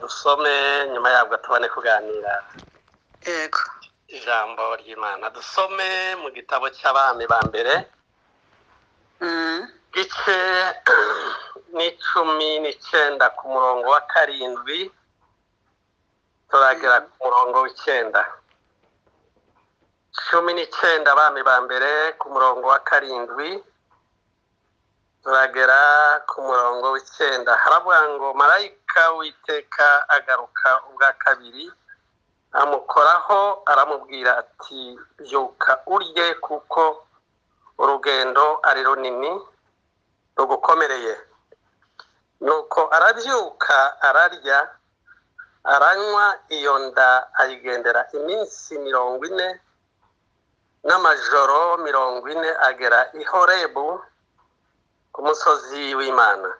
Reka dusome, nyuma yabwo tubone kuganira Yego. ijambo ry'Imana. Dusome mu gitabo cy'Abami ba Mbere, gice ni 19, ku murongo wa 7 turagera ku murongo wa 9. 19, Abami ba Mbere, ku murongo wa 7 turagera ku murongo wa 9. Haravuga ngo: "Marayika w'Iteka agaruka ubwa kabiri, amukoraho, aramubwira ati: 'Byuka urye, kuko urugendo ari runini rugukomereye.' Nuko arabyuka, ararya, aranywa. Iyo nda ayigendera iminsi 40 n'amajoro 40, agera i Horebu, ku musozi w'Imana."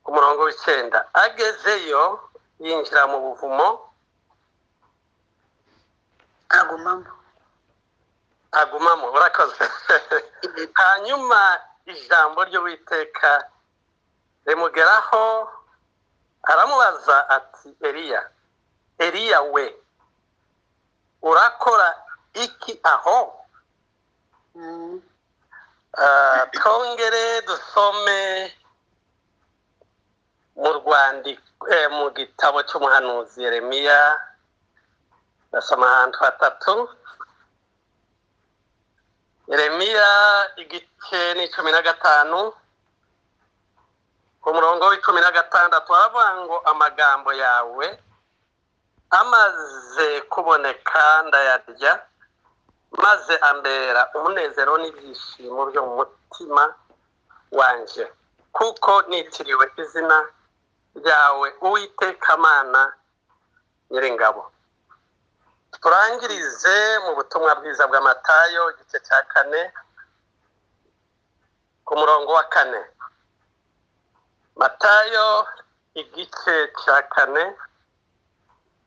Ku murongo wa 9: "Agezeyo yinjira mu buvumo." Agumamo. Agumamo, urakoze. "Hanyuma ijambo ry'Uwiteka rimugeraho, aramubaza ati: 'Eliya, Eliya we, urakora iki aho?'" Twongere dusome mu rwandiko, mu gitabo cy'umuhanuzi Yeremiya. Ndasoma ahantu hatatu. Yeremiya, igice ni 15, ku murongo wa 16, haravuga ngo: "Amagambo yawe amaze kuboneka ndayarya, maze ambera umunezero n'ibyishimo byo mu mutima wanje, kuko nitiriwe izina ryawe, Uwiteka Mana Nyiringabo." Turangirize mu Butumwa Bwiza bwa Matayo, igice cya 4, ku murongo wa 4. Matayo, igice cya 4,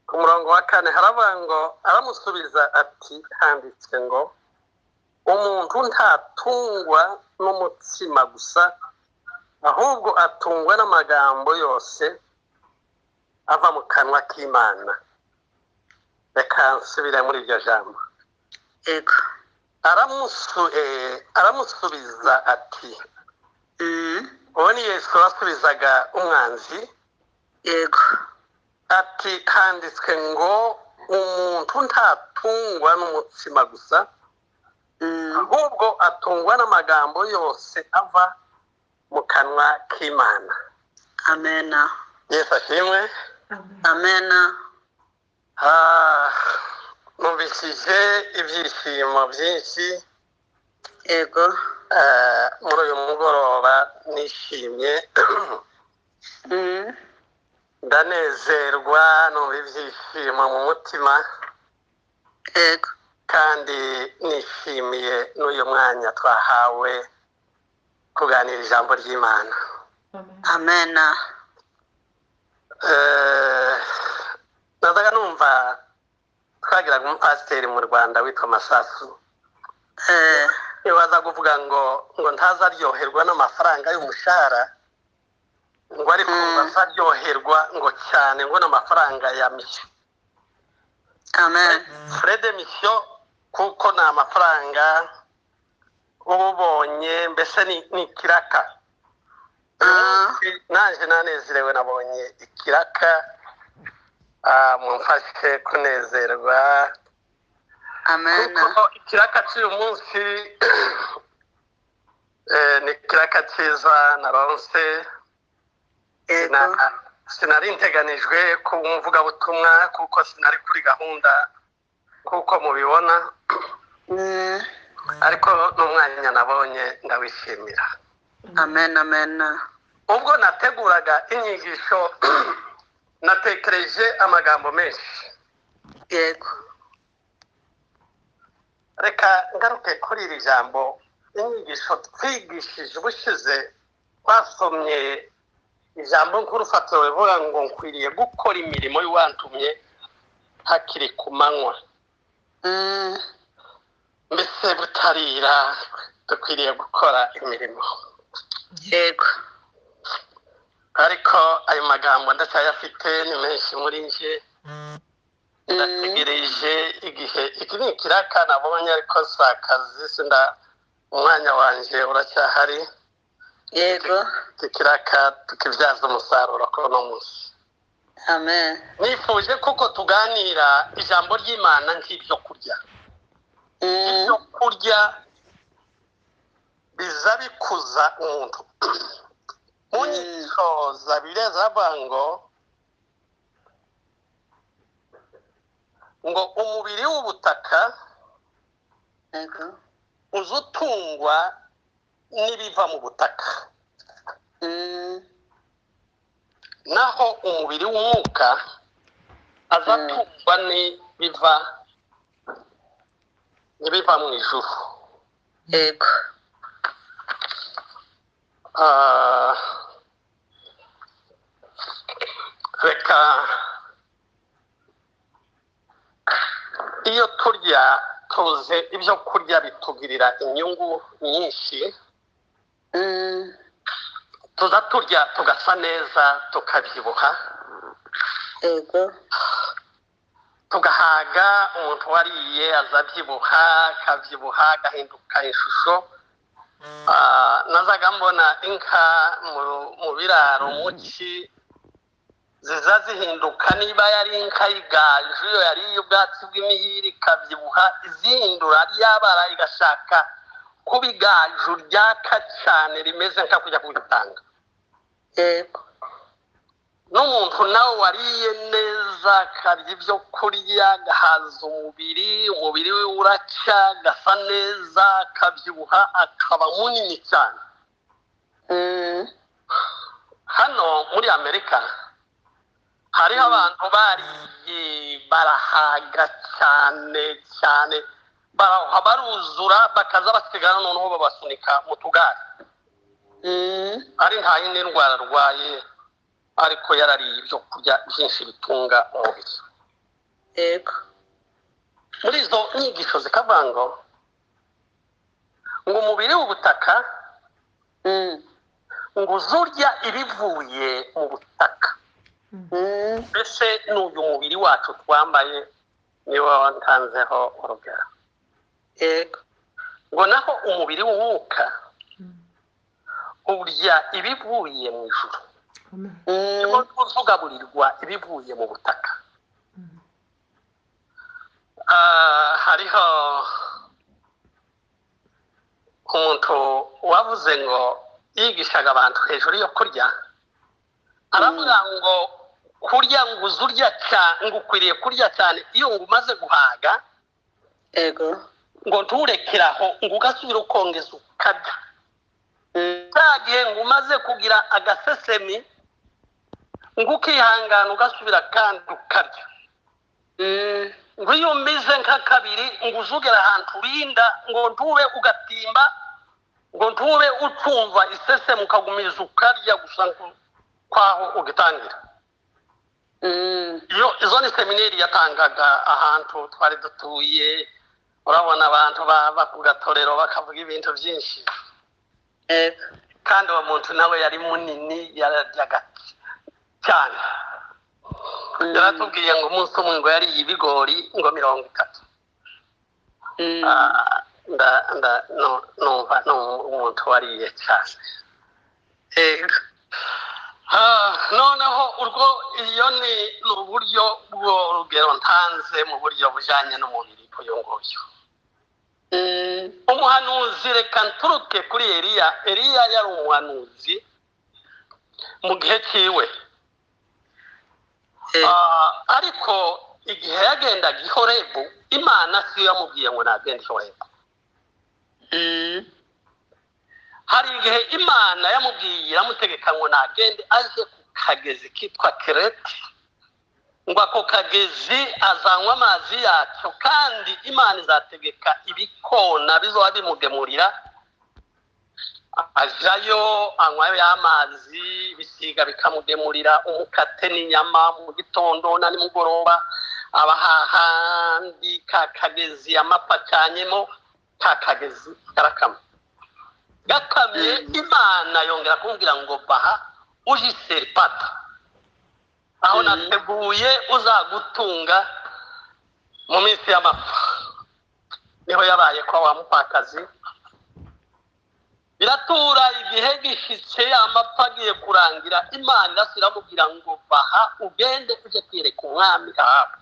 ku murongo wa 4, haravuga ngo: "Aramusubiza ati: 'Handitswe ngo: Umuntu ntatungwa n'umutsima gusa, ahubwo atungwa n'amagambo yose ava mu kanwa k'Imana.'" Reka nsubire muri iryo jambo. Yego. Aramusubiza ati, uwo ni Yesu wasubizaga umwanzi, Yego. ati: "Handitswe ngo: Umuntu ntatungwa n'umutsima gusa, ahubwo atungwa n'amagambo yose ava mu kanwa k'Imana." Amena. Yesu ashimwe. Amena. Numvishije ibyishimo byinshi. Yego. Muri uyu mugoroba nishimye, ndanezerwa, numva ibyishimo mu mutima. Yego. Kandi nishimiye n'uyu mwanya twahawe kuganira ijambo ry'Imana. Amena. Nazaga numva twagiraga umupasiteri mu Rwanda witwa Masasu. Nibaza kuvuga ngo ntazaryoherwa n'amafaranga y'umushahara, ngo ariko azaryoherwa ngo cyane ngo n'amafaranga ya mission. Amen. Frais de mission, kuko ni amafaranga uba ubonye, mbese ni ikiraka. Uyu munsi naje nanezerewe, nabonye ikiraka. Mumfashe kunezerwa, Amen. kuko ikiraka cy'uyu munsi ni ikiraka cyiza naronse. Yego. Sinari nteganijwe ku umuvugabutumwa, kuko sinari kuri gahunda kuko mubibona, ariko n'umwanya nabonye ndawishimira. Amen, amen. Ubwo nateguraga inyigisho, natekereje amagambo menshi. Yego. Reka ngaruke kuri iri jambo. Inyigisho twigishije ubushize, twasomye ijambo nk'urufatiro rivuga ngo: "Nkwiriye gukora imirimo y'uwantumye hakiri ku manywa." Mbese butarira dukwiriye gukora imirimo. Yego. Ariko ayo magambo ndacyayafite, ni menshi muri nje. Ndategereje igihe iki ni ikiraka nabonye, ariko si akazi, sinda umwanya wanjye uracyahari. Yego. Iki kiraka tukibyaza umusaruro kuri uno munsi. Amen. Nifuje kuko tuganira ijambo ry'Imana nk'ibyo kurya. Ibyo kurya biza bikuza umuntu. Mu nyigisho za Bibiliya ziravuga ngo umubiri w'ubutaka Yego. uza utungwa n'ibiva mu butaka, naho umubiri w'umwuka aza atungwa n'ibiva mu ijuru. Yego. Reka iyo turya tuze ibyo kurya bitugirira inyungu nyinshi. Tuza turya tugasa neza, tukabyibuha. Yego. Tugahaga. Umuntu wariye azabyibuha, akabyibuha, agahinduka ishusho. Nazaga mbona inka mu biraro muci ziza zihinduka, niba yari inka y'igaju, iyo yariye ubwatsi bw'imihiri ikabyibuha, izihindura ryabara, igashaka kuba igaju ryaka cyane rimeze nka kujya kugitanga. Yego. N'umuntu nawe wariye neza, akarya ibyo kurya, agahaza umubiri, umubiri we uracya, agasa neza, akabyibuha, akaba munini cyane. Hano muri Amerika hariho abantu bariye barahaga cyane cyane, baraha baruzura, bakaza basigara, noneho babasunika mu tugare. Ari nta yindi ndwara arwaye, ariko yarariye ibyo kurya byinshi bitunga umubiri. Yego. Muri izo nyigisho zikavuga ngo umubiri w'ubutaka ngo uzurya ibivuye mu butaka. Mbese n'uyu mubiri wacu twambaye niwo ntanzeho urugero. Yego. Ngo naho umubiri w'umwuka urya ibivuye mu ijuru. Niwo uzugaburirwa ibivuye mu butaka. Hariho umuntu wavuze ngo yigishaga abantu hejuru yo kurya, aravuga ngo kurya ngo uzurya cyane, ngo ukwiriye kurya cyane iyo ngo umaze guhaga. Yego. Ngo nturekeraho, ngo ugasubira ukongeza ukarya. Cya gihe ngo umaze kugira agasesemi, ngo ukihangana ugasubira kandi ukarya. Ngo iyo umize nka kabiri, ngo uzugera ahantu urinda, ngo ntube ugatimba, ngo ntube ucumva isesemi, ukagumiza ukarya gusa kwaho ugitangira. Iyo izo ni seminari yatangaga ahantu twari dutuye. Urabona abantu baba ku gatorero bakavuga ibintu byinshi. Yego. Kandi uwo muntu nawe yari munini, yararyaga cyane. Yaratubwiye ngo umunsi umwe ngo yariye ibigori ngo 30. Numva ni umuntu wariye cyane. Yego. Noneho urwo iyo ni uburyo bw'urugero ntanze mu buryo bujyanye n'umubiri uyu nguyu. Umuhanuzi, reka nturuke kuri Eliya. Eliya yari umuhanuzi mu gihe cyiwe. Ariko igihe yagendaga i Horebu, Imana siyo yamubwiye ngo nagende i Horebu. Hari igihe Imana yamubwiye, iramutegeka ngo nagende aje ku kagezi kitwa Kereti, ngo ako kagezi azanywa amazi yacyo, kandi Imana izategeka ibikona bizoba bimugemurira. Ajayo anywayo y'amazi, ibisiga bikamugemurira umukate n'inyama mu gitondo na nimugoroba. Aba hahandi ka kagezi amapfa acanyemo, ka kagezi karakama. Gakamye, Imana yongera kumubwira ngo baha uje i Seripata, aho nateguye uzagutunga mu minsi y'amapfa. Niho yabaye kwa wa mupfakazi. Biratura igihe gishitse, amapfa agiye kurangira, Imana irasubira iramubwira ngo baha ugende uje kwiyereka umwami Ahabu.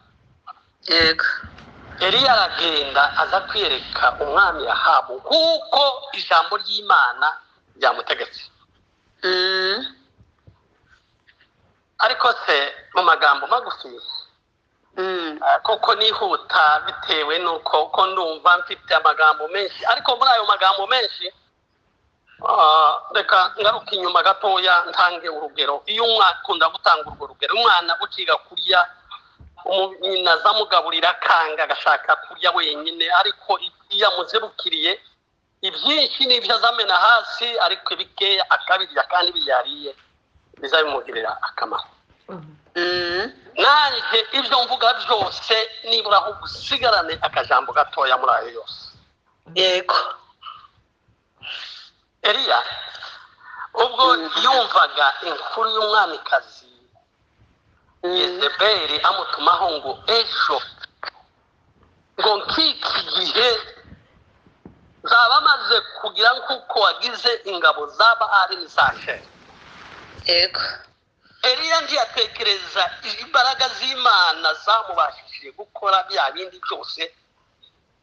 Yego. Eliya aragenda aza kwiyereka umwami Ahabu kuko ijambo ry'Imana ryamutegetse. Ariko se mu magambo magufi, kuko nihuta bitewe nuko ko ndumva mfite amagambo menshi, ariko muri ayo magambo menshi reka ngaruke inyuma gatoya ntange urugero. Iyo umwana akunda gutanga urwo rugero, umwana ukiga kurya, nyina azamugaburira akanga, agashaka kurya wenyine, ariko iyo amuzibukiriye ibyinshi n'ibyo azamena hasi, ariko ibikeya akabirya, kandi biyariye bizabimugirira akamaro. Nanjye ibyo mvuga byose nibura aho gusigarane akajambo gatoya muri ayo yose. Yego. Eliya ubwo yumvaga inkuru y'umwamikazi Yezebeli amutumaho ngo ejo ngo nk'iki gihe zaba amaze kugira nk'uko wagize ingabo zaba ari n'izasheri. Yego. Eliya ntiyatekereza imbaraga z'Imana zamubashishije gukora bya bindi byose.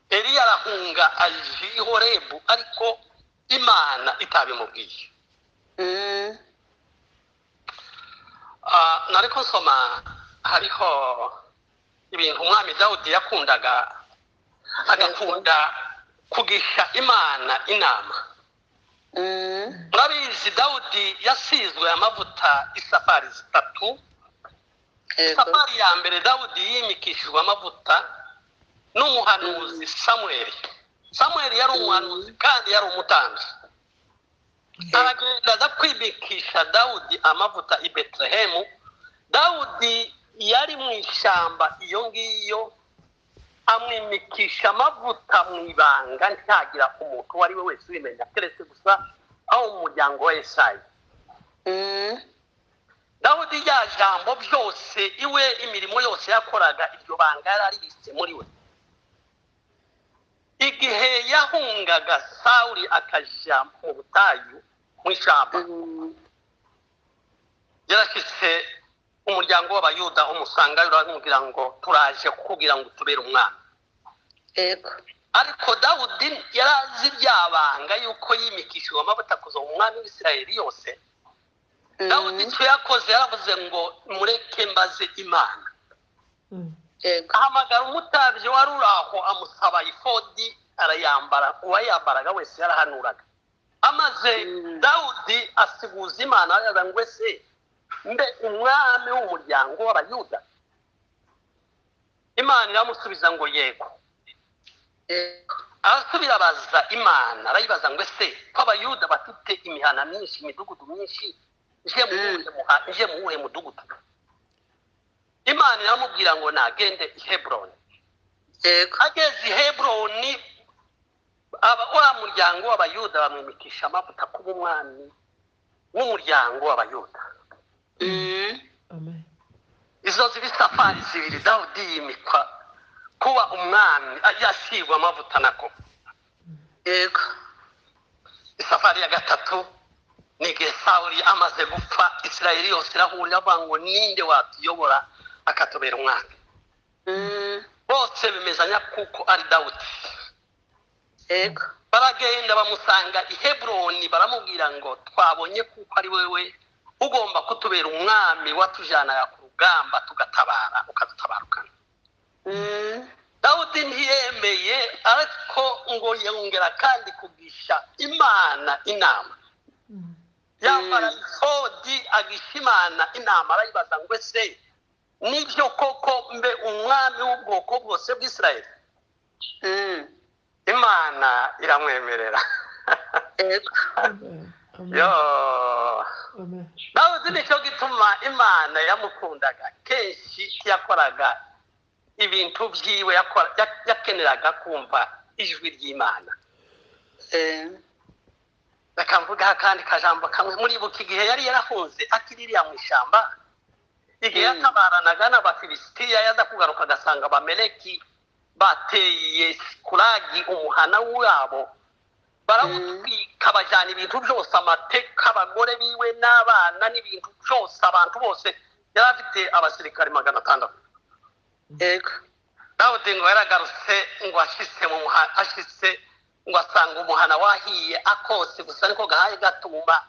Eliya arahunga aje i Horebu, ariko Imana itabimubwiye. Nariko nsoma hariho ibintu umwami Dawudi yakundaga, agakunda kugisha Imana inama. Murabizi Dawudi yasizwe amavuta isafari zitatu. Isafari ya mbere Dawudi yimikishijwe amavuta n'umuhanuzi Samueli. Samueli yari umuhanuzi kandi yari umutambyi. Aragenda aza kwimikisha Dawudi amavuta i Betelehemu. Dawudi yari mu ishyamba iyo ngiyo, amwimikisha amavuta mu ibanga, ntihagira umuntu uwo ari we wese ubimenya keretse gusa aho mu muryango wa Yesayi. Dawudi rya jambo byose iwe, imirimo yose yakoraga, iryo banga yari aribitse muri we. Igihe yahungaga Sawuli akaja mu butayu mu ishyamba, yarashyitse umuryango w'Abayuda umusanga uramubwira ngo turaje kukubwira ngo utubere umwami. Yego. Ariko Dawudi yari azi rya banga yuko yimikishijwe amavuta kuza umwami w'Isirayeli yose. Dawudi icyo yakoze yaravuze ngo mureke mbaze Imana. Yego. Ahamagara umutambyi wari uri aho, amusaba ifodi, arayambara. Uwayambaraga wese yarahanuraga. Amaze Dawudi asiguza Imana aravuga ngo ese mbe umwami w'umuryango w'Abayuda? Imana iramusubiza ngo yego. Yego. Arasubira abaza Imana, arayibaza ngo ese ko Abayuda bafite imihana myinshi, imidugudu myinshi, nje mu wuhe mudugudu? Imana iramubwira ngo nagende i Heburoni. Yego. Ageze i Heburoni, wa muryango w'Abayuda bamwimikisha amavuta kuba umwami w'umuryango w'Abayuda. Amen. Izo ziba isafari zibiri Dawudi yimikwa kuba umwami, yasigwa amavuta nako. Yego. Isafari ya gatatu ni igihe Sawuli amaze gupfa, Isirayeli yose irahurira avuga ngo ninde watuyobora akatubera umwami? Bose bemezanya kuko ari Dawudi. Yego. Baragenda bamusanga i Heburoni, baramubwira ngo twabonye kuko ari wewe ugomba kutubera umwami, watujyanaga ku rugamba tugatabara, ukadutabarukana. Dawudi ntiyemeye, ariko ngo yongera kandi kugisha Imana inama. Yambara ifodi agisha Imana inama, arayibaza ngo ese nibyo koko mbe umwami w'ubwoko bwose bw'Isirayeli? Imana iramwemerera. Yego. Amen. Yo. Amen. Dawudi nicyo gituma Imana yamukundaga. Kenshi yakoraga ibintu byiwe, yakeneraga kumva ijwi ry'Imana. Reka mvuga akandi kajambo kamwe. Muribuka igihe yari yarahunze akiri iriya mu ishyamba, igihe yatabaranaga n'Abafilisitiya, yaza kugaruka agasanga Abameleki bateye Sikulagi, umuhana wabo, barawutwika, bajyana ibintu byose, amateka, abagore biwe n'abana n'ibintu byose, abantu bose. Yari afite abasirikari 600. Dawudi ngo yaragarutse, ngo ashitse mu muhana, ashitse ngo asanga umuhana wahiye, akotsi gusa niko gahaye gatumba,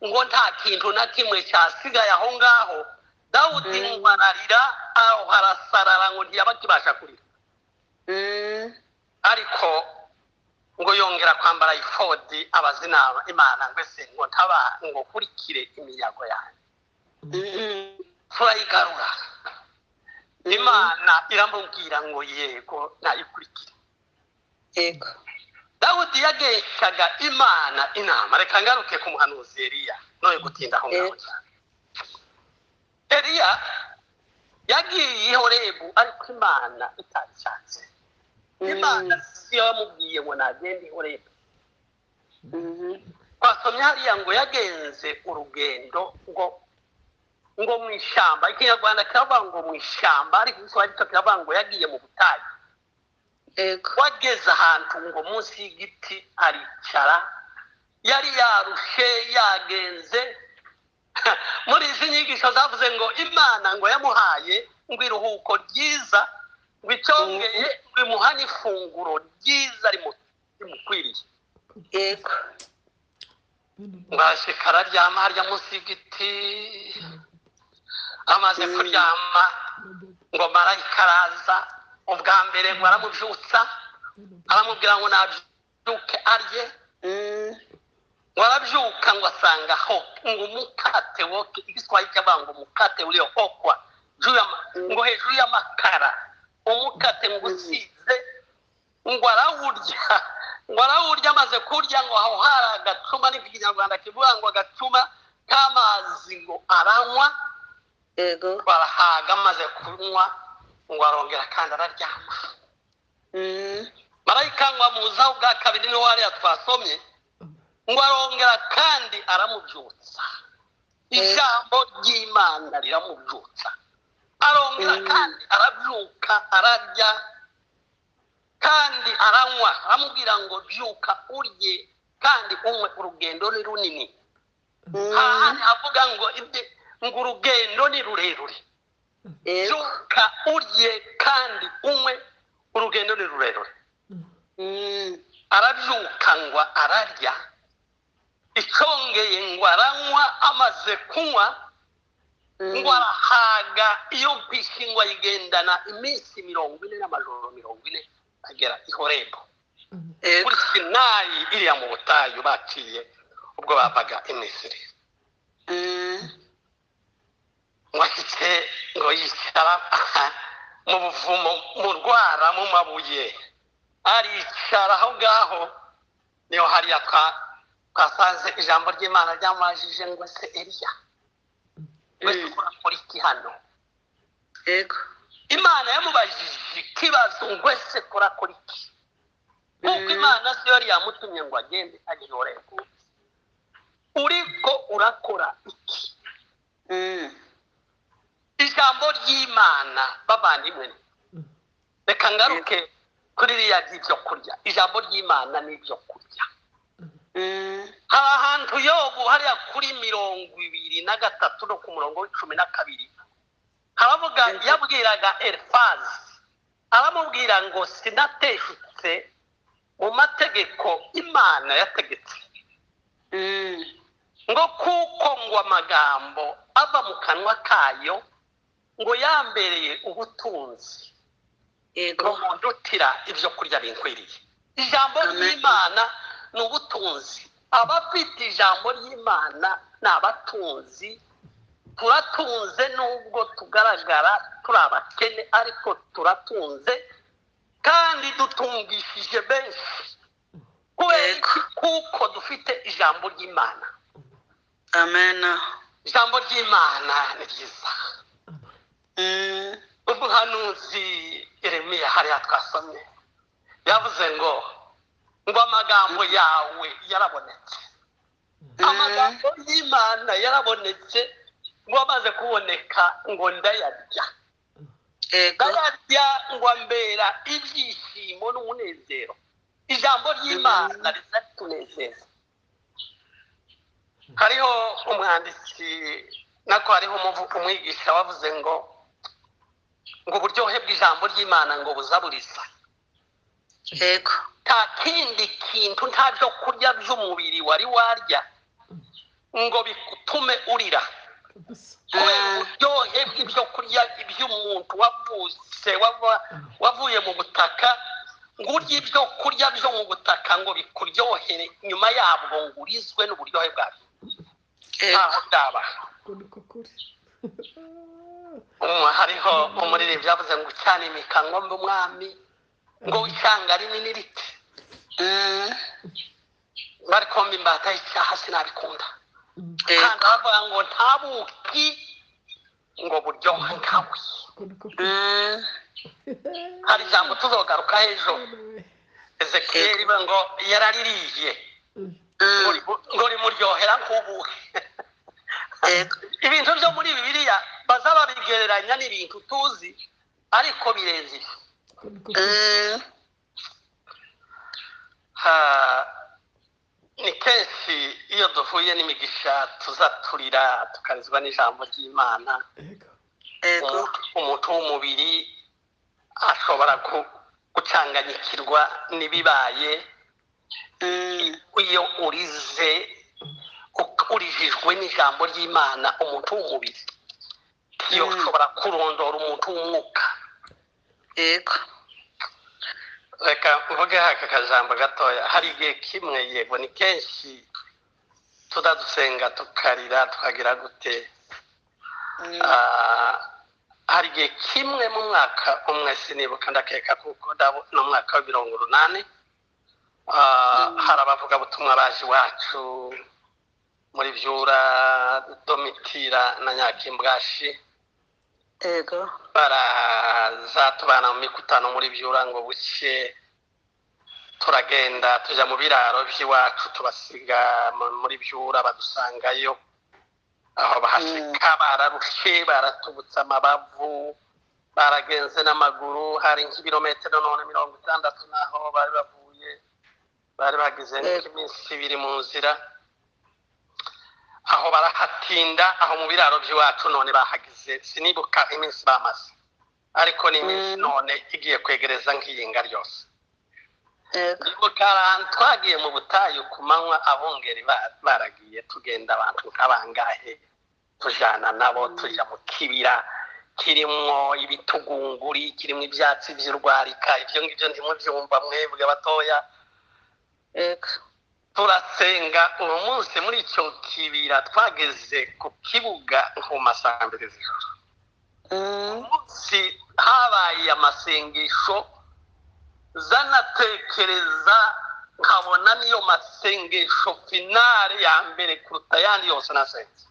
ngo nta kintu na kimwe cyasigaye aho ngaho. Dawudi ngo ararira aho, harasarara, ngo ntiyaba akibasha kurira. Ariko ngo yongera kwambara ifodi, abaza inama Imana ngo: "Ese ngo ntaba ngo nkurikire iminyago yanjye?" Turayigarura. Imana iramubwira ngo: "Yego, nayikurikire." Dawudi yageshaga Imana inama. Reka ngaruke ku muhanuzi Eliya, noye gutinda aho ngaho cyane. Eliya yagiye i Horebu, ariko Imana itabishatse. Imana siyo yamubwiye ngo nagende i Horebu. Twasomye hariya ngo yagenze urugendo ngo mu ishyamba. Ikinyarwanda kiravuga ngo mu ishyamba, ariko Igiswahili cyo kiravuga ngo yagiye mu butayu. Wageze ahantu ngo munsi y'igiti aricara, yari yarushe, yagenze. Muri izi nyigisho zavuze ngo Imana ngo yamuhaye ngo iruhuko ryiza, ngo icyongeye ngo imuha n'ifunguro ryiza rimukwiriye. Ngo arashika araryama harya munsi y'igiti. Amaze kuryama, ngo marayika araza ubwa mbere, ngo aramubyutsa, aramubwira ngo nabyuke arye. Ngo arabyuka, ngo asanga ho ngo umukate woke, Igiswahili cyavuga ngo umukate uliookwa juu ya ngo hejuru y'amakara, umukate ngo usize, ngo arawurya. Ngo arawurya, amaze kurya, ngo aho hari agacuma, niko Ikinyarwanda kivuga, ngo agacuma k'amazi, ngo aranywa. Ngo arahaga, amaze kunywa ngo arongera kandi araryama. Marayika ngo amuzaho ubwa kabiri, niho hariya twasomye, ngo arongera kandi aramubyutsa. Ijambo ry'Imana riramubyutsa, arongera kandi arabyuka, ararya kandi aranywa. Aramubwira ngo: "Byuka urye kandi unywe, urugendo ni runini." Hahandi avuga ngo ngo urugendo ni rurerure. Byuka urye kandi unywe, urugendo ni rurerure. Arabyuka, ngo ararya, icongeye ngo aranywa. Amaze kunywa ngo arahaga. Iyo mpishi ngo ayigendana iminsi 40 n'amajoro 40, agera i Horebu, kuri Sinayi, iriya mu butayu baciye ubwo bavaga i Misiri. Ngo ashyitse, ngo yicara mu buvumo, mu rwara, mu mabuye, aricara aho ngaho. Niho hariya twasanze ijambo ry'Imana ryamubajije ngo: "Se Eliya, wese urakora iki hano?" Imana yamubajije ikibazo ngo: "Ese kurakora iki?" Kuko Imana siyo yari yamutumye ngo agende agere i Horebu. Uriko urakora iki? Ijambo ry'Imana, bavandimwe, reka ngaruke kuri ririya ry'ibyo kurya. Ijambo ry'Imana ni ibyo kurya. Hari ahantu Yobu hariya kuri 23 no ku murongo wa 12 haravuga, yabwiraga Elifazi, aramubwira ngo: "Sinateshutse mu mategeko Imana yategetse," ngo kuko ngo amagambo ava mu kanwa kayo ngo yambereye ubutunzi, ngo mundutira ibyo kurya binkwiriye. Ijambo Amen. ry'Imana ni ubutunzi. Abafite ijambo ry'Imana ni abatunzi. Turatunze nubwo tugaragara turi abakene, ariko turatunze kandi dutungishije benshi. Kubera iki? Kuko dufite ijambo ry'Imana. Amen. Ijambo ry'Imana ni ryiza. Umuhanuzi Yeremiya hariya twasomye yavuze ngo amagambo yawe yarabonetse. Amagambo y'Imana yarabonetse, ngo amaze kuboneka ngo ndayarya. Ndayarya ngo ambera ibyishimo n'umunezero. Ijambo ry'Imana rizatunezeza. Hariho umwanditsi nako hariho umwigisha wavuze ngo uburyohe bw'ijambo ry'Imana ngo buzaburiza. Yego. Nta kindi kintu, nta byo kurya by'umubiri wari warya ngo bitume urira. Kubera uburyohe bw'ibyo kurya iby'umuntu wavutse wavuye mu butaka, ngo urye ibyo kurya byo mu butaka ngo bikuryohere, nyuma yabwo ngo urizwe n'uburyohe bwabyo. Ntaho byaba. Hariho umuririmbyi yavuze ngo ucyanimika ngo mbe umwami, ngo wicanga rinini rite. Bari komba imbata y'icyaha sinabikunda. Kandi bavuga ngo nta buki ngo buryoha nkawe. Hari ijambo tuzogaruka ejo. Ezekiyeli ngo yaraririye ngo rimuryohera nk'ubuki. Ibintu byo muri Bibiliya bazaba babigereranya n'ibintu tuzi, ariko birenze ibyo. Ni kenshi iyo duhuye n'imigisha tuzaturira tukarizwa n'ijambo ry'Imana. Umuntu w'umubiri ashobora gucanganyikirwa n'ibibaye. Iyo urize urijijwe n'ijambo ry'Imana, umuntu w'umubiri ntiyoshobora kurondora umuntu w'umwuka. Yego. Reka mvuge aka kajambo gatoya. Hari igihe kimwe, yego ni kenshi tudadusenga tukarira tukagira gute. Hari igihe kimwe mu mwaka umwe sinibuka, ndakeka kuko no mwaka wa 80, hari abavugabutumwa baje iwacu muri Vyura, Domitira na Nyakimbwashi. Yego. Baraza tubana mu mikutano muri Vyura ngo buke, turagenda tuja mu biraro by'iwacu tubasiga muri Vyura, badusangayo. Aho bahashika bararushe, baratubutse amabavu, baragenze n'amaguru, hari nk'ibirometero none 60 naho bari bavuye, bari bagize nk'iminsi ibiri mu nzira. Aho barahatinda, aho mu biraro by'iwacu none bahagize, sinibuka iminsi bamaze, ariko ni iminsi none igiye kwegereza nk'iyinga ryose. Nibuka twagiye mu butayu ku manywa, abungeri baragiye, tugenda abantu nk'abangahe, tujana nabo, tuja mu kibira kirimwo ibitugunguri, kirimo ibyatsi by'urwarika, ibyo ngibyo ntimubyumva mwebwe batoya. Turasenga uwo munsi muri icyo kibira, twageze ku kibuga nko mu masaha 2 z'ijoro. Umunsi habaye amasengesho, zanatekereza nkabona niyo masengesho finale ya mbere kuruta ayandi yose nasenze.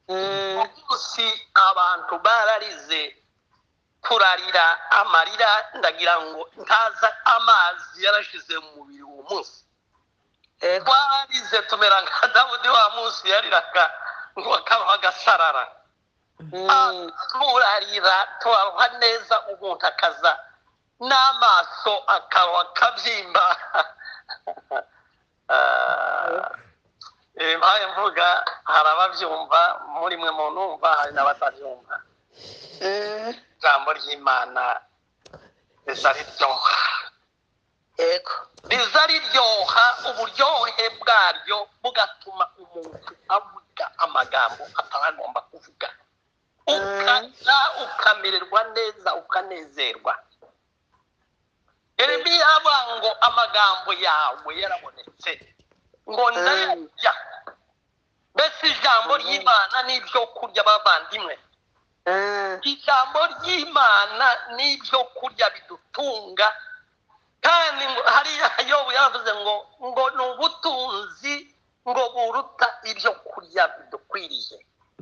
Umunsi abantu bararize, kurarira amarira, ndagira ngo ntaza amazi yarashize mu mubiri uwo munsi. Twarize tumera nka Dawudi wa munsi yariraga ngo akabaho agasarara. Turarira tubaho neza, umuntu akaza n'amaso akaba akabyimba. Mpaye mvuga hari ababyumva muri mwe mu numva, hari n'abatabyumva. Ijambo ry'Imana riza riryoha. Yego. Riza riryoha, uburyohe bwaryo bugatuma umuntu avuga amagambo ataragomba kuvuga. Ukaza ukamererwa neza, ukanezerwa. Yeremiya avuga ngo amagambo yawe yarabonetse, ngo ndayarya. Mbese ijambo ry'Imana n'ibyo kurya bavandimwe. Ijambo ry'Imana n'ibyo kurya bidutunga. Kandi hariya Yobu yavuze ngo ngo ni ubutunzi ngo buruta ibyo kurya bidukwiriye.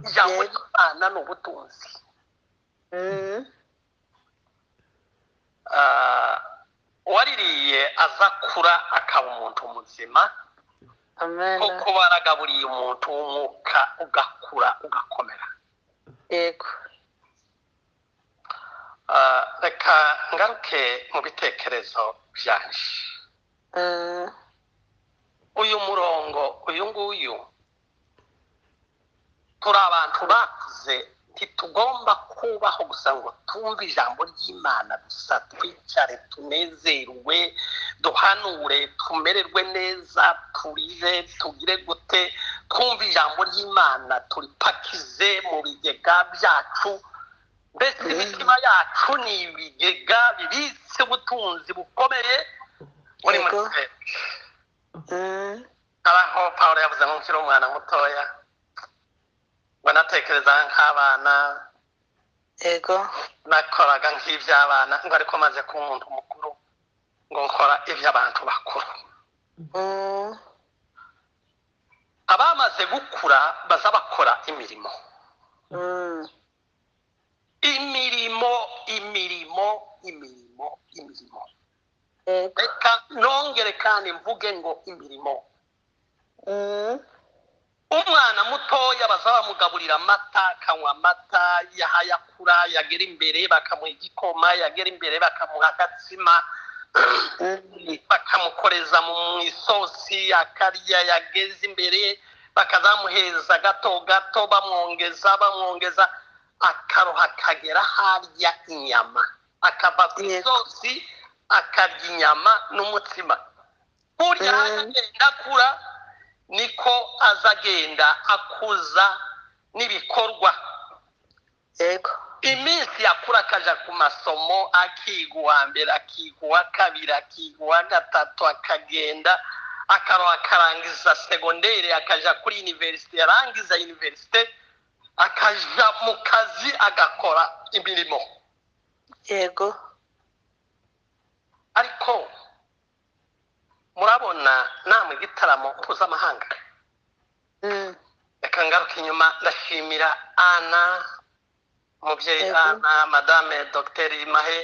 Ijambo ry'Imana ni ubutunzi. Uwaririye azakura akaba umuntu muzima, Amen. Kuko baragaburiye umuntu w'umwuka ugakura ugakomera. Yego. Reka ngaruke mu bitekerezo byanje. Uyu murongo uyu nguyu, turi abantu bakuze, ntitugomba kubaho gusa ngo twumve ijambo ry'Imana gusa, twicare tunezerwe, duhanure, tumererwe neza, turire, tugire gute, twumve ijambo ry'Imana turipakize mu bigega byacu. Mbese imitima yacu ni ibigega bibitse ubutunzi bukomeye muri Yego. twebwe. Aho Pawulo yavuze ngo nkiri umwana mutoya, ngo natekereza nk'abana, Yego. nakoraga nk'iby'abana, ngo ariko maze kuba umuntu mukuru ngo nkora iby'abantu bakuru. Abamaze gukura baza bakora imirimo. Imirimo, imirimo, imirimo, imirimo. Yego. Reka nongere kandi mvuge ngo imirimo. Umwana mutoya baza bamugaburira amata, akanywa amata, yahayakura, yagera imbere bakamuha igikoma, yagera imbere bakamuha agatsima, bakamukoreza mu isosi akarya, yageze imbere bakazamuheza gato gato, bamwongeza bamwongeza, akaroha akagera harya inyama, akava ku Yego. isosi akarya inyama n'umutsima. Burya agenda akura niko azagenda akuza n'ibikorwa. Yego. Iminsi yakura akaja ku masomo, akiga uwa mbere, akiga uwa kabiri, akiga uwa gatatu, akagenda akaroha akarangiza segondere, akaja kuri universite, yarangiza universite akaja mu kazi agakora imirimo. Yego. Ariko murabona namwe igitaramo mpuzamahanga. Reka ngaruke inyuma, ndashimira Ana, umubyeyi. Yego. Ana, madame Dogiteri Mahe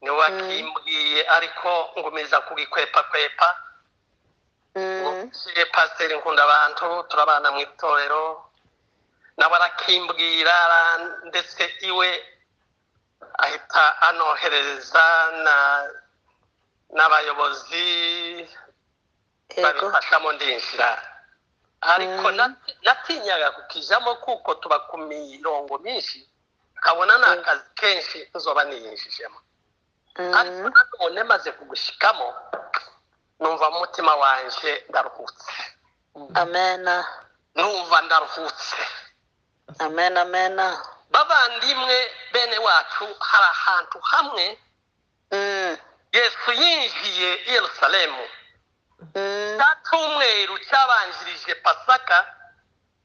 niwe wakimbwiye, ariko ngumiza kugikwepakwepa. Ngo pasiteri nkunda abantu turabana mu itorero, nawe arakimbwira, ndetse iwe ahita anoherereza n'abayobozi Yego. babifashamo, ndinjira. Ariko natinyaga kukijamo kuko tuba ku mirongo myinshi, nkabona ni akazi kenshi nzoba niyinjijemo. Ariko nanone maze kugushikamo numva mu mutima wanje ndaruhutse. Amen. Numva ndaruhutse. Amen, amen. Bavandimwe bene wacu, hari ahantu hamwe Yesu yinjiye i Yerusalemu, cya cyumweru cyabanjirije Pasaka.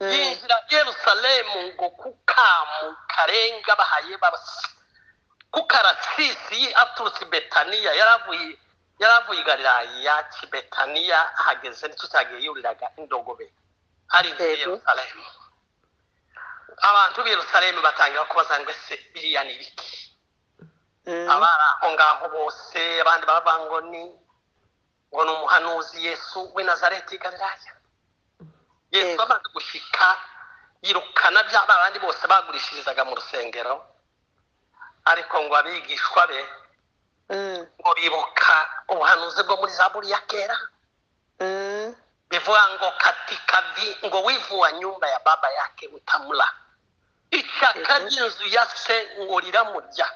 Yinjira i Yerusalemu ngo kukamu karenga bahaye babasi kukarasisi, aturutse i Betaniya, yaravuye i Galilaya ki Betaniya, ahageze nicyo cyagiye yuriraga indogobe ari i Yego. Yerusalemu. Abantu b'i Yerusalemu batangira kubaza ngo ese biriya ni ibiki? Abari aho ngaho bose, abandi baravuga ngo ni umuhanuzi Yesu w'i Nazareti i Galilaya. Yesu Yego. amaze gushika yirukana bya abandi bose bagurishirizaga mu rusengero, ariko ngo abigishwa be ngo bibuka ubuhanuzi bwo muri Zaburi ya kera, bivuga ngo katika ngo wivu wa nyumba ya baba yake utamula, ishyaka ry'inzu ya se ngo riramurya.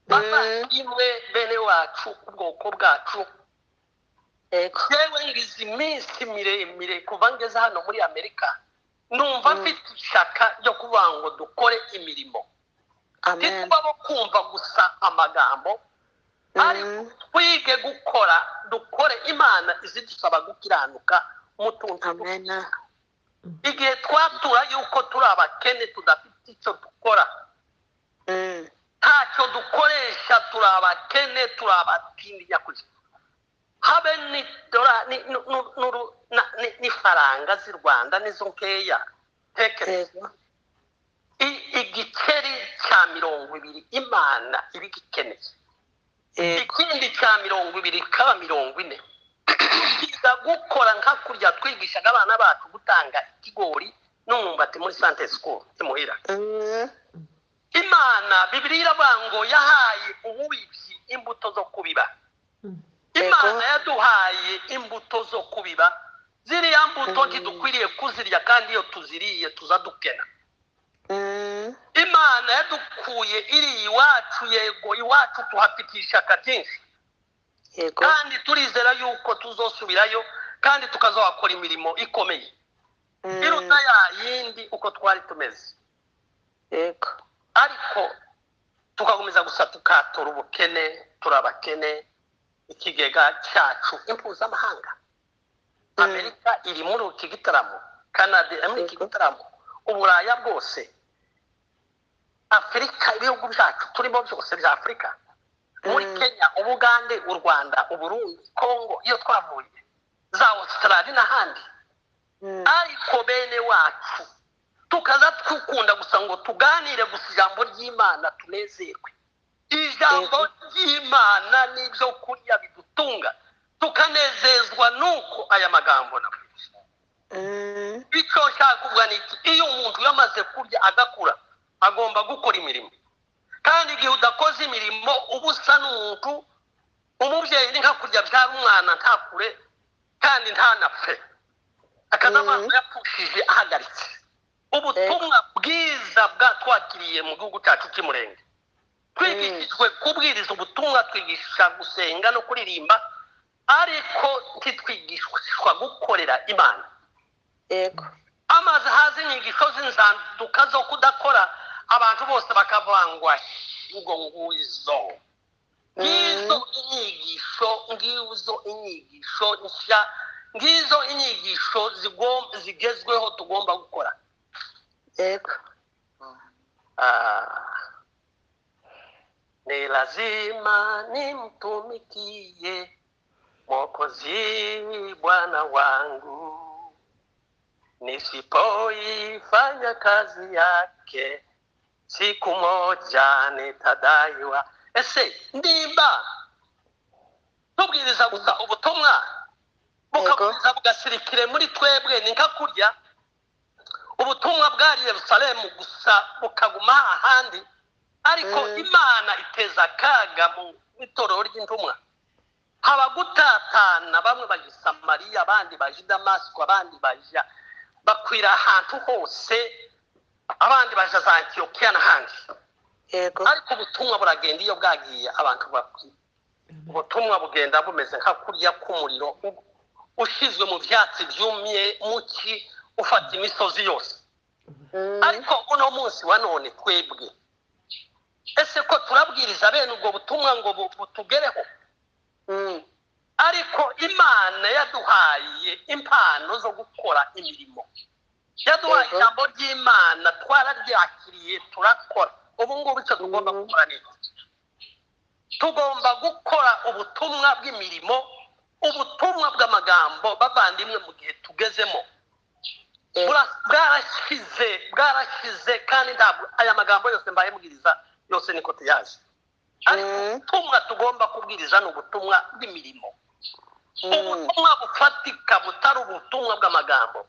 Bavandimwe bene wacu, ubwoko bwacu, Yego. yewe ngize iminsi miremire kuva ngeze hano muri Amerika, numva mfite ishyaka ryo kuvuga ngo dukore imirimo. Amen. Ntituba bo kumva gusa amagambo, ariko twige gukora, dukore. Imana izidusaba gukiranuka mu tuntu. Amen. Igihe twatura yuko turi abakene, tudafite icyo dukora, ntacyo dukoresha, turi abakene, turi abatindi nyakuri, habe ni dora ni nu- nu- nuru- na- n'ifaranga z'i Rwanda nizo nkeya, tekereza Yego. Igiceri cya 20 Imana iba igikeneye. Yego. Ikindi cya 20 kaba 40. Gusa gukora nka kurya twigishaga abana bacu gutanga ikigori n'umwumbati muri Sunday school imuhira. Imana, Bibiliya iravuga ngo yahaye umubibyi imbuto zo kubiba. Imana yaduhaye imbuto zo kubiba. Ziriya mbuto ntidukwiriye kuzirya, kandi iyo tuziriye tuza dukena. Imana yadukuye iri iwacu, yego iwacu tuhafitiye ishyaka ryinshi. Kandi turizera yuko tuzosubirayo kandi tukazakora imirimo ikomeye iruta ya yindi uko twari tumeze. Ariko tugakomeza gusa tukatura ubukene, turabakene. Ikigega cyacu impuzamahanga, Amerika iri muri iki gitaramo, Canada iri muri iki gitaramo, Uburaya bwose, Afurika, ibihugu byacu turimo byose bya Afurika, muri Kenya, Ubugande, u Rwanda, Uburundi, Kongo iyo twavuye, za Australia n'ahandi. Ariko bene wacu tukaza twukunda gusa ngo tuganire gusa ijambo ry'Imana tunezerwe. Ijambo ry'Imana n'ibyo kurya bidutunga, tukanezezwa nuko aya magambo navuze. Icyo nshaka kuvuga ni iki: iyo umuntu yamaze kurya agakura agomba gukora imirimo, kandi igihe udakoze imirimo uba usa n'umuntu. Umubyeyi ni nka kurya byara umwana ntakure kandi ntanapfe, akaza amaso yapfushije ahagaritse. Ubutumwa bwiza bwatwakiriye mu gihugu cyacu cy'Umurenge, twigishijwe kubwiriza ubutumwa, twigisha gusenga no kuririmba, ariko ntitwigishwa gukorera Imana. Amazi haza inyigisho z'inzanduka zo kudakora, abantu bose bakavangwa ngo nguzo ngizo inyigisho, ngizo inyigisho nshya, ngizo inyigisho zigezweho tugomba gukora. Ni lazima nimtumikie Mwokozi Bwana wangu, nisipoifanya kazi yake siku moja nitadaiwa. Ese nimba tubwiriza gusa ubutumwa bukakomeza bugasirikire muri twebwe, ni nka kurya ubutumwa bwari Yerusalemu gusa bukaguma ahandi, ariko Imana iteza akaga mu itorero ry'intumwa. Haba gutatana, bamwe baje Samariya, abandi baje Damasiko, abandi baja bakwira ahantu hose, abandi baje za Antiyokiya n'ahandi. Ariko ubutumwa buragenda, iyo bwagiye abantu bakwira ubutumwa bugenda bumeze nka kurya k'umuriro ushizwe mu byatsi byumye muki ufata imisozi yose. Ariko uno munsi wa none twebwe ese ko turabwiriza bene ubwo butumwa ngo butugereho? Ariko Imana yaduhaye impano zo gukora imirimo, yaduhaye ijambo ry'Imana, twararyakiriye turakora. Ubu ngubu icyo tugomba gukora ni tugomba gukora ubutumwa bw'imirimo, ubutumwa bw'amagambo. Bavandimwe, mu gihe tugezemo bwarashize, kandi ntabwo aya magambo yose mbaye mbwiriza yose niko tuyazi. Ariko ubutumwa tugomba kubwiriza ni ubutumwa bw'imirimo, ubutumwa bufatika butari ubutumwa bw'amagambo.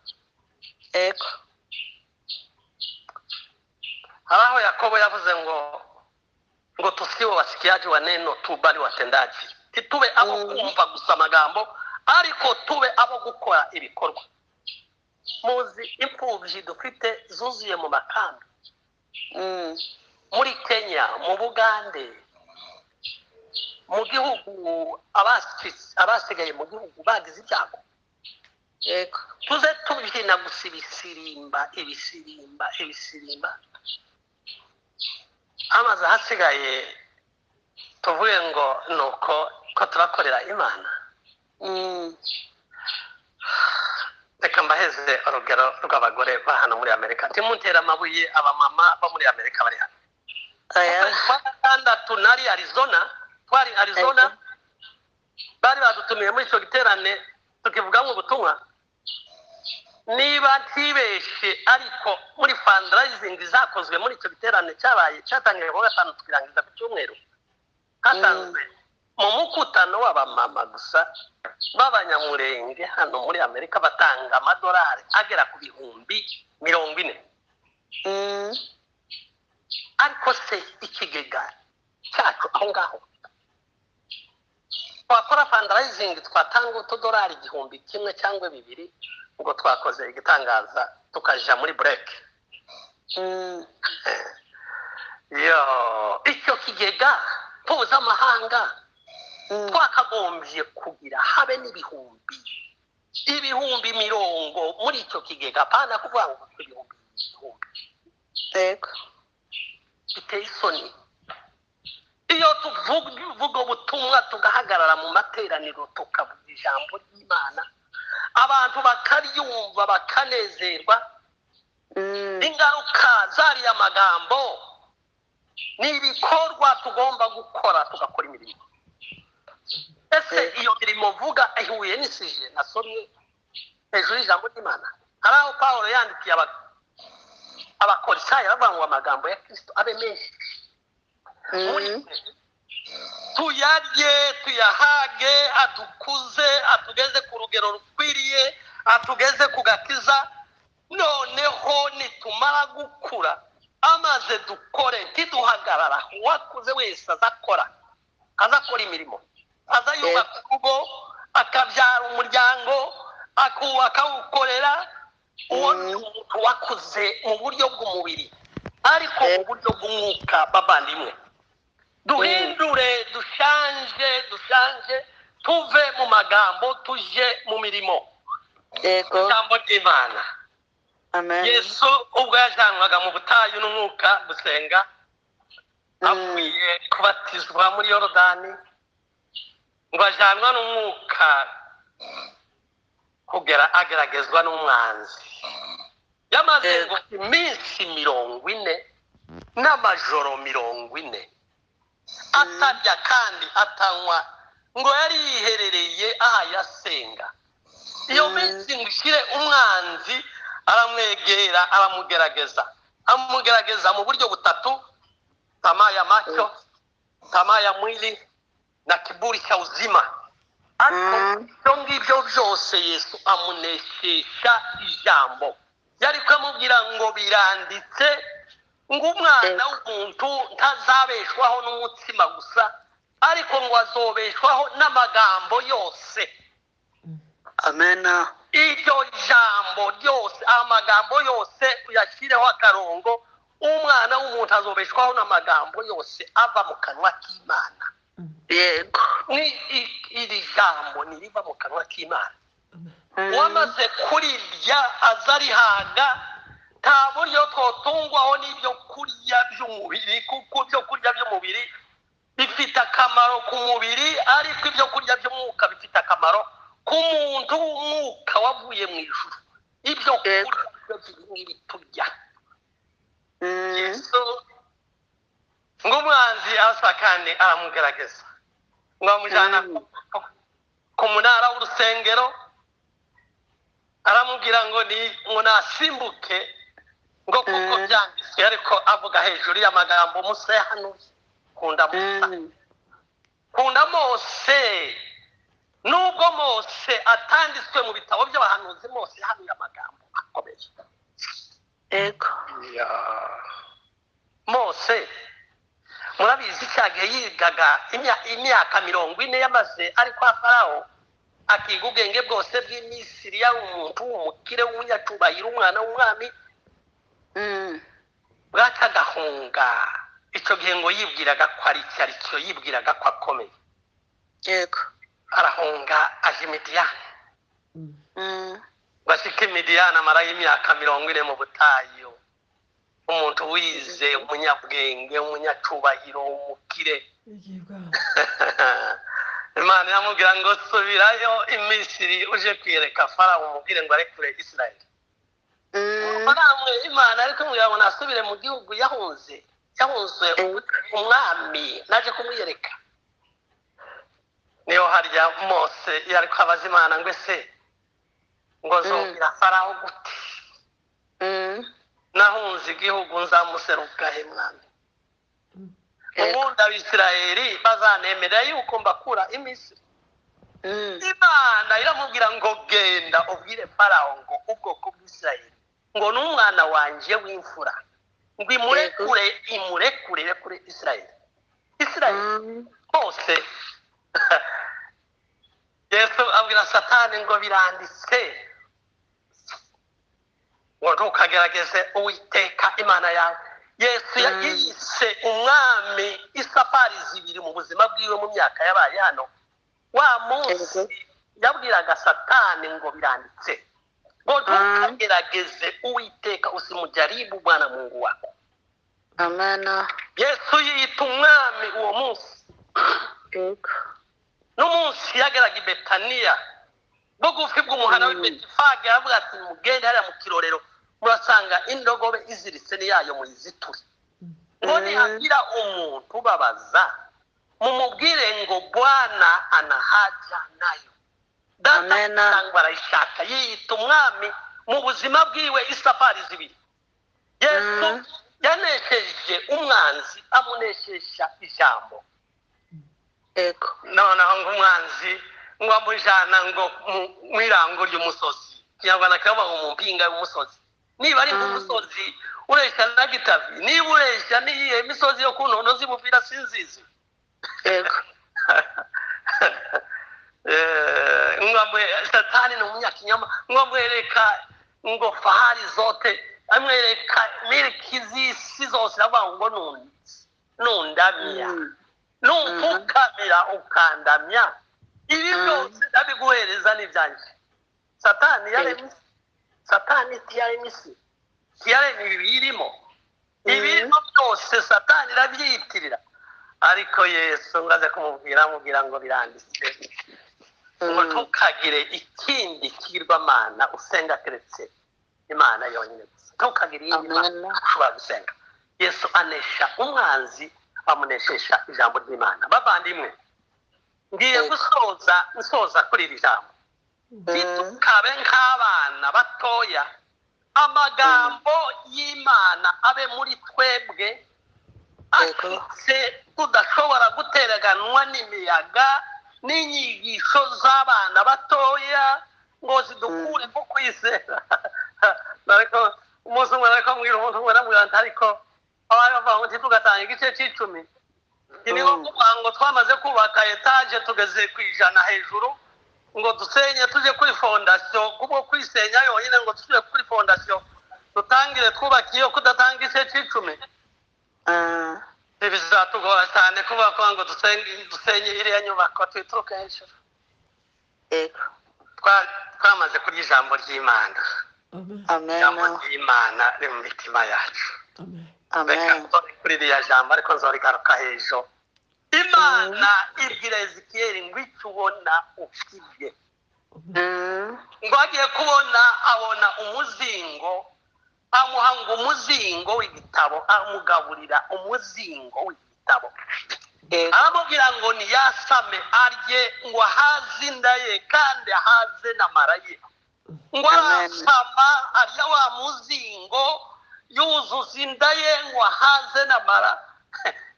Hari aho Yakobo yavuze ngo tusiwe wasikiaji wa neno tu bali watendaji. Titube abo kumva gusa amagambo, ariko tube abo gukora ibikorwa. Muzi imfubyi dufite zuzuye mu makambi muri Kenya, mu Bugande, mu gihugu, abasigaye mu gihugu bagize ibyago. Tuze tubyina gusa ibisirimba, ibisirimba, ibisirimba, amaze ahasigaye tuvuge ngo nuko ko turakorera Imana. Reka mbaheze urugero rw'abagore ba hano muri Amerika. Ntimuntere amabuye abamama bo muri Amerika bari hano. Kwa gatandatu nari Arizona, twari Arizona, bari badutumiye muri icyo giterane tukivugamo ubutumwa. Niba ntibeshe, ariko muri fundraising zakozwe muri icyo giterane cyabaye cyatangiye kuwa gatanu tukirangiza ku cyumweru, hatanzwe Mu mukutano w'abamama gusa b'Abanyamurenge hano muri Amerika batanga amadolari agera ku 40,000. Ariko se ikigega cyacu aho ngaho twakora fundraising, twatanga utudolari 1,000 cyangwa 2 ngo twakoze igitangaza, tukaja muri break. Yo, icyo kigega mpuzamahanga twakagombye kugira habe n'ibihumbi 50,000 muri icyo kigega, apana kuvuga ngo ibihumbi. Yego. Biteye isoni iyo tuvuga ubutumwa, tugahagarara mu materaniro, tukavuga ijambo ry'Imana, abantu bakaryumva bakanezerwa. Ingaruka zariya magambo ni ibikorwa tugomba gukora, tugakora imirimo. Ese iyo mirimo mvuga ihuye n'isije nasomye hejuru y'ijambo ry'Imana? Hari aho Pawulo yandikiye Abakorisayo bavuga ngo amagambo ya Kristo abe menshi muri twe, tuyarye, tuyahage, adukuze, atugeze ku rugero rukwiriye, atugeze ku gakiza. Noneho nitumara gukura, amaze dukore, ntiduhagarara. Uwakuze wese azakora, azakora imirimo, aza yubaka urugo, akabyara umuryango, akubaka, awukorera. Uwo ni umuntu wakuze mu buryo bw'umubiri. Ariko mu buryo bw'umwuka, bavandimwe, duhindure, dushanje, dushanje, tuve mu magambo tuje mu mirimo. Yego. Ijambo ry'Imana. Amen. Yesu ubwo yajyanwaga mu butayu n'umwuka gusenga, avuye kubatizwa muri Yorodani, ngo ajyanwa n'umwuka kugera ageragezwa n'umwanzi. Yamaze ngo iminsi 40 n'amajoro 40 atarya kandi atanywa, ngo yari yiherereye aha yasenga. Iyo minsi ngo ishire, umwanzi aramwegera, aramugerageza, amugerageza mu buryo butatu: tamaa ya macho, tamaa ya mwili na kiburi cha uzima. Ariko ibyo ngibyo byose Yesu amuneshesha ijambo. Yari kumubwira ngo biranditse ngo umwana w'umuntu ntazabeshwaho n'umutsima gusa, ariko ngo azobeshwaho n'amagambo yose. Amen. Iryo jambo ryose, amagambo yose, uyashyireho akarongo: umwana w'umuntu azobeshwaho n'amagambo yose ava mu kanwa k'Imana. Yego. Ni iri jambo niriva mu kanwa k'Imana, uwamaze kurirya aza arihaga. Nta buryo twotungwaho n'ibyo kurya by'umubiri, kuko ibyo kurya by'umubiri bifite akamaro ku mubiri, ariko ibyo kurya by'umwuka bifite akamaro ku muntu w'umwuka wavuye mu ijuru. Ibyo kurya n'ibi turya. Yesu ngo umwanzi asa kandi aramugerageza, ngo amujyana ku munara w'urusengero, aramubwira ngo ni ngo nasimbuke, ngo kuko byanditswe. Ariko avuga hejuru y'amagambo Musa yahanuye. Kunda Musa, kunda Mose. Nubwo Mose atanditswe mu bitabo by'abahanuzi, Mose yahanuye amagambo akomeye. Yego. Ya. Mose murabizi, cya gihe yigaga imyaka 40 yamaze ari kwa Farawo, akiga ubwenge bwose bw'Imisiri, yari umuntu w'umukire w'umunyacubahiro, umwana w'umwami. Bwaca agahunga. Icyo gihe ngo yibwiraga ko ari icyo ari cyo, yibwiraga ko akomeye. Yego. Arahunga aje i Midiyani. Bashika i Midiyani, amarayo imyaka 40 mu butayu. Umuntu wize, umunyabwenge, umunyacubahiro, umukire, Imana iramubwira ngo subirayo i Misiri, uje kwiyereka Farawo, umubwire ngo arekure Isirayeli. Namwe Imana ariko kumubwira ngo nasubire mu gihugu yahunze, yahunze umwami, naje kumwiyereka. Niyo harya Mose yari abaza Imana ngo ese ngo nzobwira Farawo gute? Nahunze igihugu, nzamuseruka he, mwami? Ubundi Abisirayeli bazanemera yuko mbakura i Misiri. Imana iramubwira ngo genda ubwire Farawo ngo ubwoko bw'Isirayeli ngo n'umwana wanje w'imfura, ngo imurekure, imurekure, irekure Isirayeli, Isirayeli bose. Yesu abwira Satani ngo biranditse ngo ntukagerageze Uwiteka Imana yawe. Yesu yise umwami isafari zibiri mu buzima bwiwe mu myaka yabaye hano. Wa munsi yabwiraga Satani ngo biranditse ngo ntukagerageze Uwiteka, usimujaribu Bwana Mungu wako. Amena. Yesu yita umwami uwo munsi. N'umunsi yageraga i Betaniya bugufi bw'umuhana w'i Betifage, aravuga ati mugende hariya mu kirorero murasanga indogobe iziritse n'iyayo muyiziture. Ngo nihagira umuntu ubabaza mumubwire ngo Bwana anahaja nayo. Data cyangwa arayishaka. Yiyita umwami mu buzima bwiwe isafari zibiri. Yesu yanesheje umwanzi amuneshesha ijambo. Noneho ngo umwanzi ngo amujana ngo mu irango ry'umusozi, Kinyarwanda kiravuga ngo mu mpinga y'umusozi. Niba ari nk'umusozi ureshya na Gitavi, niba ureshya n'iyihe misozi yo ku ntono z'Ibuvira sinzizi. Satani ni umunyakinyoma, ngo amwereka ngo fahari zote, amwereka miliki z'isi zose, aravuga ngo nundamya, numpfukamira ukandamya, ibi byose ndabiguhereza n'ibyanjye. Satani yaremye isi, Satani ntiyaremye isi, ntiyaremye ibiyirimo, ibirimo byose Satani irabyiyitirira. Ariko Yesu ngo aze kumubwira, amubwira ngo biranditse ngo ntukagire ikindi kigirwamana usenga keretse Imana yonyine gusa, ntukagire iyindi mana ushobora gusenga. Yesu anesha umwanzi amuneshesha ijambo ry'Imana. Bavandimwe, ngiye gusoza nsoza kuri iri jambo. Ntitukabe nk'abana batoya, amagambo y'Imana abe muri twebwe ashitse, tudashobora gutereganwa n'imiyaga n'inyigisho z'abana batoya ngo zidukure ku kwizera. Ariko umunsi umwe ariko mbwira umuntu umwe, aramubwira ati ariko abaye bavuga ngo ntitugatanga igice c'icumi, ni nko kuvuga ngo twamaze kubaka etaje tugeze ku 100 hejuru, ngo dusenye tuje kuri fondasiyo, kubwo kwisenya yonyine ngo tuje kuri fondasiyo dutangire twubake iyo kudatanga igice c'icumi. Bizatugora cyane kuvuga ko ngo dusenye iriya nyubako tuyituruke hejuru. Twamaze kurya ijambo ry'Imana. Ijambo ry'Imana riri mu mitima yacu. Reka nzore kuri iriya jambo, ariko nzorigaruka hejuru. Imana ibwira Ezekiyeli ngo icyo ubona ukirye. Ngo agiye kubona abona umuzingo, amuha ngo umuzingo w'igitabo, amugaburira umuzingo w'igitabo. Aramubwira ngo niyasame arye, ngo ahaze inda ye kandi ahaze n'amara ye. Ngo arasama arya wa muzingo, yuzuza inda ye ngo ahaze n'amara.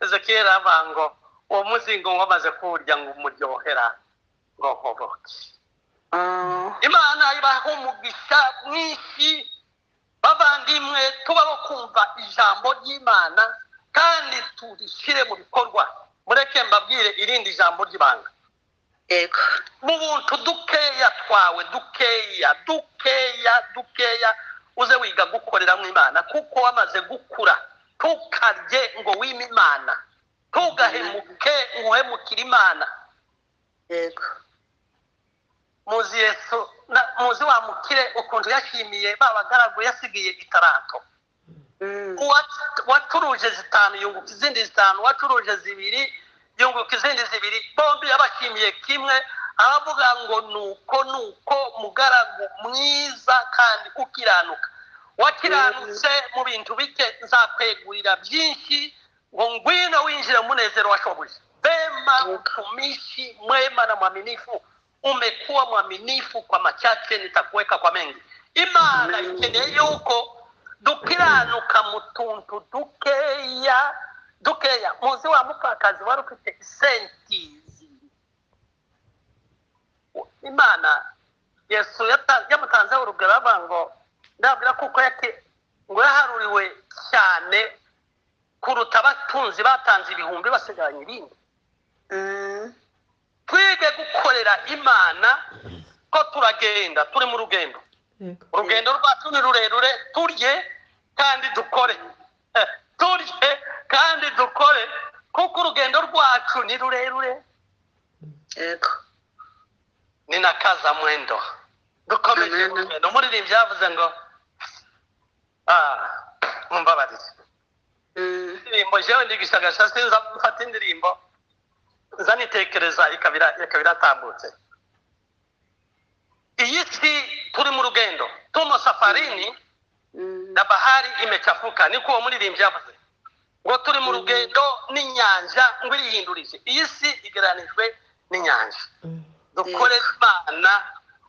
Ezekiyeli aravuga ngo uwo muzingo ngo amaze kuwurya ngo umuryohera ngo nkoboke. Imana ibaha umugisha mwinshi. Bavandimwe, tubaho kumva ijambo ry'Imana kandi turishyire mu bikorwa. Mureke mbabwire irindi jambo ry'ibanga. Mu buntu dukeya twawe, dukeya dukeya dukeya, uze wiga gukoreramo Imana, kuko wamaze gukura. Ntukarye ngo wime Imana, ntugahemuke ngo uhemukire Imana. Muzi Yesu, muzi wa mukire ukuntu yashimiye ba bagaragu yasigiye itaranto. Uwacuruje 5 yunguka izindi 5, uwacuruje 2 yunguka izindi 2, bombi yabashimiye kimwe. Aravuga ngo nuko nuko mugaragu mwiza kandi ukiranuka, wakiranutse mu bintu bike nzakwegurira byinshi, ngo ngwino winjire mu munezero wa shobuja. Vema mtumishi mwema na mwaminifu, umekuwa mwaminifu kwa machache, nitakuweka kwa mengi. Imana ikeneye yuko dukiranuka mu tuntu dukeya, Dukeya. Muzi wa mupfakazi wari ufite isenti zibiri, Imana Yesu yamutanzeho urugero, avuga ngo ndabwira kuko ngo yaharuriwe cyane kuruta abatunzi batanze ibihumbi basigaranye ibindi. Twige gukorera Imana ko turagenda, turi mu rugendo. Urugendo rwacu ni rurerure, turye kandi dukore, turye kandi dukore, kuko urugendo rwacu ni rurerure. Yego. Ni na kaza mwendo, dukomeje urugendo. Umuririmbyi yavuze ngo mumbabarire, indirimbo jewe ndigishagasha, sinza mfata indirimbo nza nitekereza ikabira iratambutse. Iyi si turi mu rugendo, tumo safarini na bahari imechafuka, niko uwo muririmbyi yavuze ngo turi mu rugendo n'inyanja ngo irihindurije. Iyi si igereranijwe n'inyanja. Dukore Imana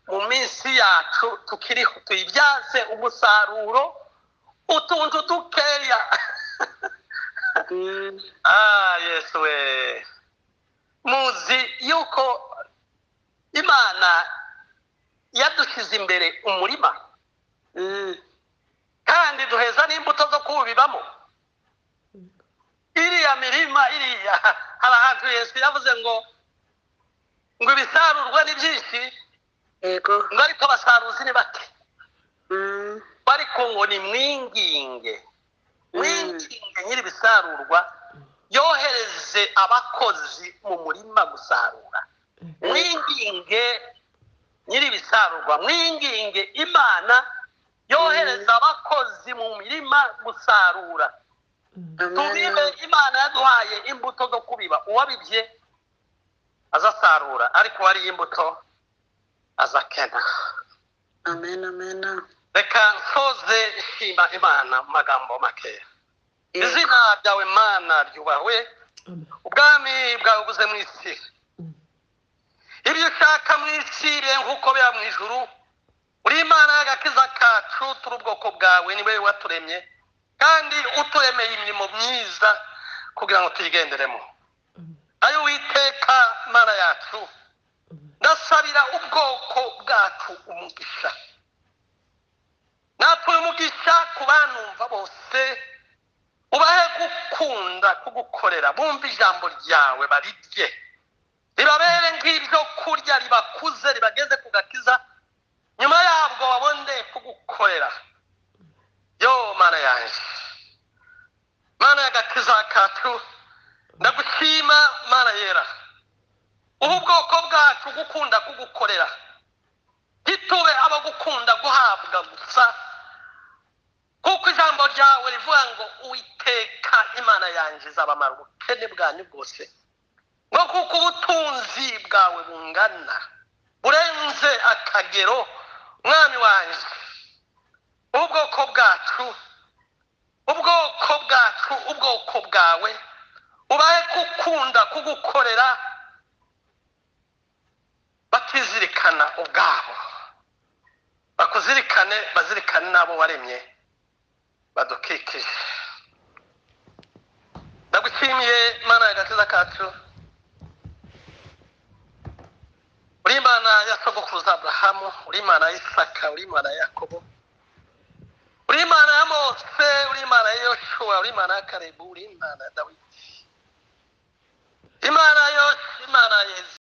mu minsi yacu tukiriho, tuyibyaze umusaruro utuntu dukeya. Yesu we, muzi yuko Imana yadushyize imbere umurima kandi duheza n'imbuto zo kuwubibamo. Iriya mirima iriya, hari ahantu Yesu yavuze ngo ibisarurwa ni byinshi, yego, ngo ariko abasaruzi ni bake. Ariko ngo ni mwinginge, mwinginge nyiri ibisarurwa yohereze abakozi mu murima gusarura. Mwinginge nyiri ibisarurwa, mwinginge Imana yohereza abakozi mu mirima gusarura. Tubibe, Imana yaduhaye imbuto zo kubiba. Uwabibye azasarura, ariko uwariye imbuto azakena. Amen, amen. Reka nsoze nshima Imana mu magambo makeya. Izina ryawe Mana ryubahwe, ubwami bwawe buze mu isi, ibyo ushaka mu isi bibe nk'uko biba mu ijuru. Uri Imana y'agakiza kacu, turi ubwoko bwawe, ni wowe waturemye kandi uturemeye imirimo myiza kugira ngo tuyigenderemo. Ayo Uwiteka Mana yacu, ndasabira ubwoko bwacu umugisha, natuye umugisha ku banumva bose, ubahe gukunda kugukorera, bumva ijambo ryawe barirye, ribabere nk'ibyo kurya, ribakuze, ribageze ku gakiza, nyuma yabwo babone kugukorera. Yo Mana yanjye, Mana y'agakiza kacu, ndagushima Mana yera, ubu bwoko bwacu gukunda kugukorera, ntitube abagukunda guhabwa gusa, kuko ijambo ryawe rivuga ngo Uwiteka Imana yanjye izabamara ubukene bwanyu bwose, ngo kuko ubutunzi bwawe bungana burenze akagero. Mwami wanjye, ubwoko bwacu, ubwoko bwacu, ubwoko bwawe ubahe gukunda kugukorera, batizirikana ubwabo, bakuzirikane, bazirikane n'abo waremye badukikije. Ndagushimiye Mana y'agakiza kacu, uri Imana ya sogokuruza Abrahamu, uri Imana ya Isaka, uri Imana ya Yakobo, uri Imana ya Mose, uri Imana ya Yoshuwa, uri Imana ya Kalebu, uri Imana ya Dawidi, Imana yose, Imana ya